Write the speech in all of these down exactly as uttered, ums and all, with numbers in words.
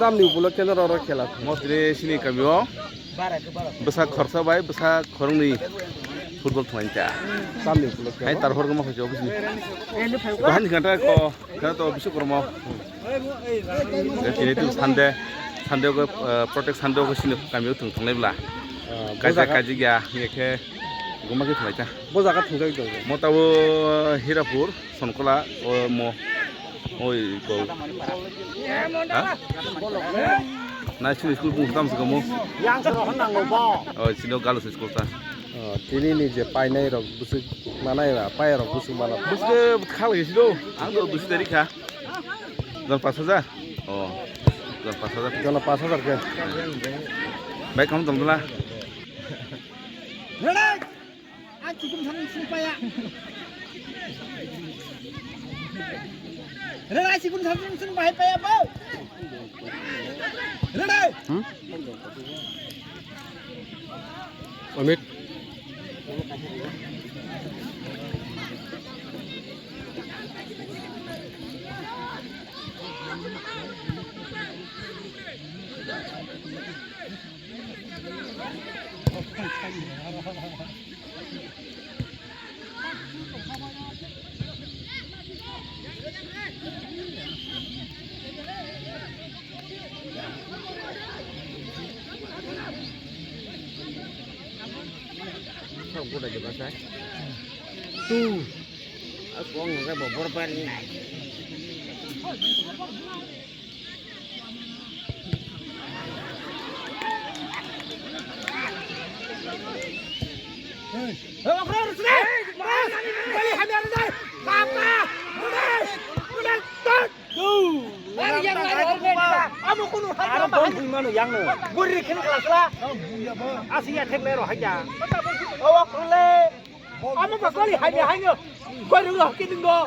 Tamni ukulok khe norok khela. Mostly sini kamio bwsa khorsa bai bwsa khoroknwi football thwnglaini ta. Tamni ukulok khe. Hai tarhor gama khajo bisini. Bahani ganta ko khana to bisu kormo. Tini tu Sunday, Sunday ko, eh, protect Sunday ko sini kamio thwng thwnglai bla. Ah, kaisa bwsakha kaji ya, ye khe guma khe thwnglaita. Bo jaga thwngjak tongo. Motabo Hirapur. Sonkola, o mo, oi ko. Ha? Na chini school bung tam se mo. Yang se rohon nango bo. O chini galo school ta. O, tini ni je painai rok busuk manai ra, pai rok busuk mana. Buske khala gisi do. Ang do dusi dari kha. Jon pas hajar. O. Jon pas hajar. Jon pas hajar ke. Bai kam tam dula. Ang chikun thani sung paya. Rela chikun thani sung bahai paya bo. Rela. Hmm? Amit. Tu. Aku ngga bobor pari. Amo kono hai aro ma bon hai. Bui mano yang no. Buri khen kala sala. Asi ya thek le ro hai ya. Awa kule. Amo ba gori hai ya hai no. Gori ro ke dingo.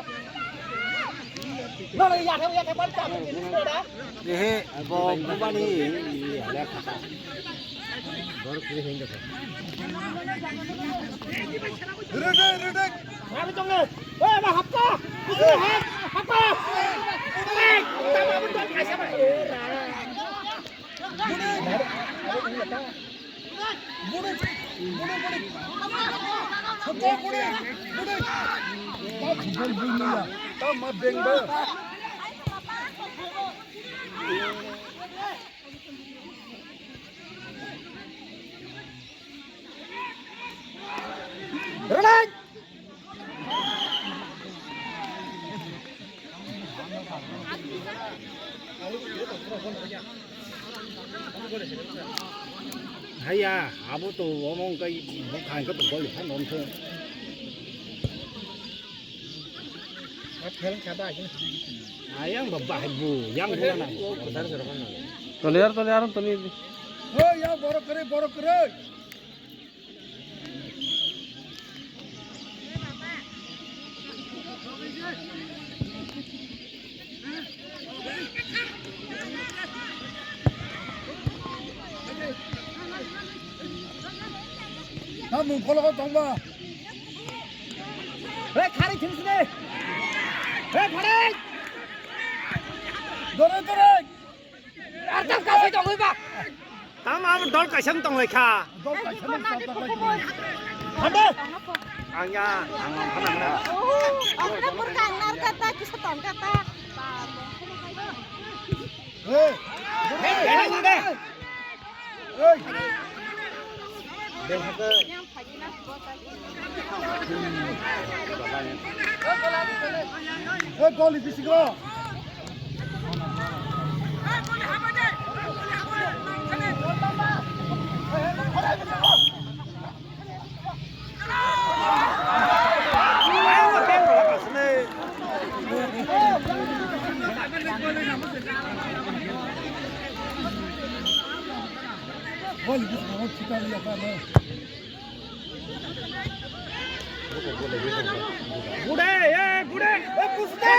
No ya thek ya thek ban ta. Ehe, bo, bo bani. Bor kri henge. Rede, rede. Mari tonge. Oi, ba hapta. Kusuri hai. Hapta. Oi, tama betul kaisa ba. Budi. Budi. Budi. Budi. Budi. Budi. Budi. Budi. Budi. Budi. Budi. Budi. Budi. Running! Haiya, abo to omo wngkha, bo kha hwnkhe to goli phano wngkhe. Ayang ba bahai bu, yang bu na. Toliar, toliar, toliar. Hoi, ya borok kwrwi, borok kwrwi. Tamung kologo tongba. Hei, khari thing sini. Hei, khari. Dore, dore. Artal kasai tongwi ba. Tamo abo dol kaisa wng tongwi kha. Dol kaisa wng tongwi kha. Hande. Ang ya, ang ang phana na. Ang na pur kang nar kata kisa tong kata. Hey. Hey, hey, hey. Hey. Hey, goli bisingo. Goli bisingo chita liya ka no. Gude, eh, gude. Eh, puste.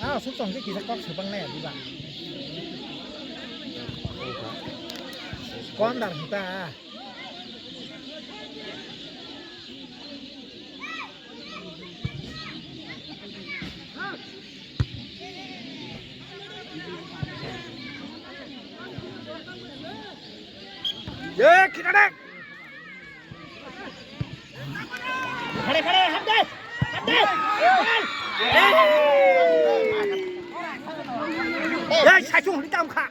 Ah, suk tong khe kisa kok swbang nai diba. Kon dar hita. Ye, khita de. Khare, khare, hap de. Hap de. Ye, saichung hori tam kha.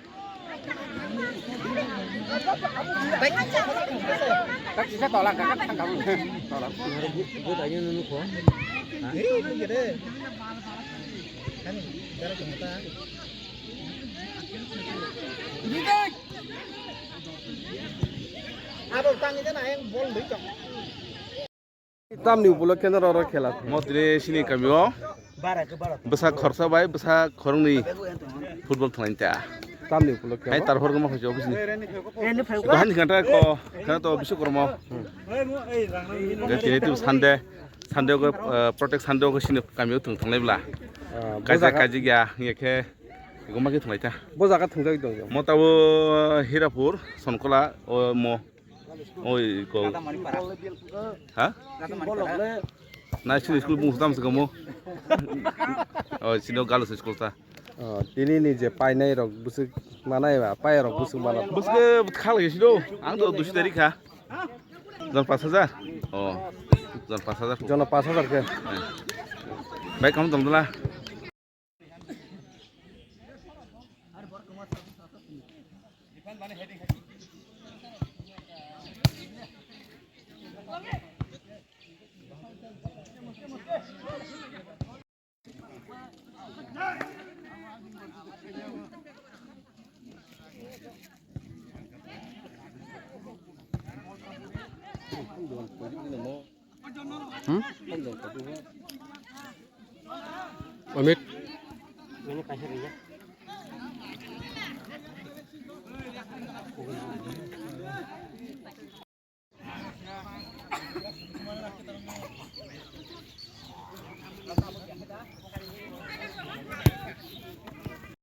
Abo tangwi jana ayang bol dui tong. Tamni upolokhe no roro khela. Motri sini kamio bwsa khorsa bai bwsa khoroknwi football thwnglaini ta. Tamni upolokhe hai no? Tar hor gama khajo bisni. Bahani khanta ko khana to bisu kormo. Tini tu Sunday, Sunday ko, eh, protect Sunday ko sini kamio thwng thwnglai bla. Ah, kaja bojaga kaji ya nge khe goma khe thwnglai ta. Bojaga thwngjak dong. Motabo Hirapur Sonkola o mo. Oi, ko. Ha? Na, sini school bung tam se kamo. Oh, sini galu school ta. Oh, tini ni je painai rok busuk manai ba, pai rok busuk mana. Busuk khala sino. Ang to dusi dari kha. Jon pas hajar. Oh. Jon pas hajar. Jon pas hajar ke. Bai kam dam dala. Hmm? Amit.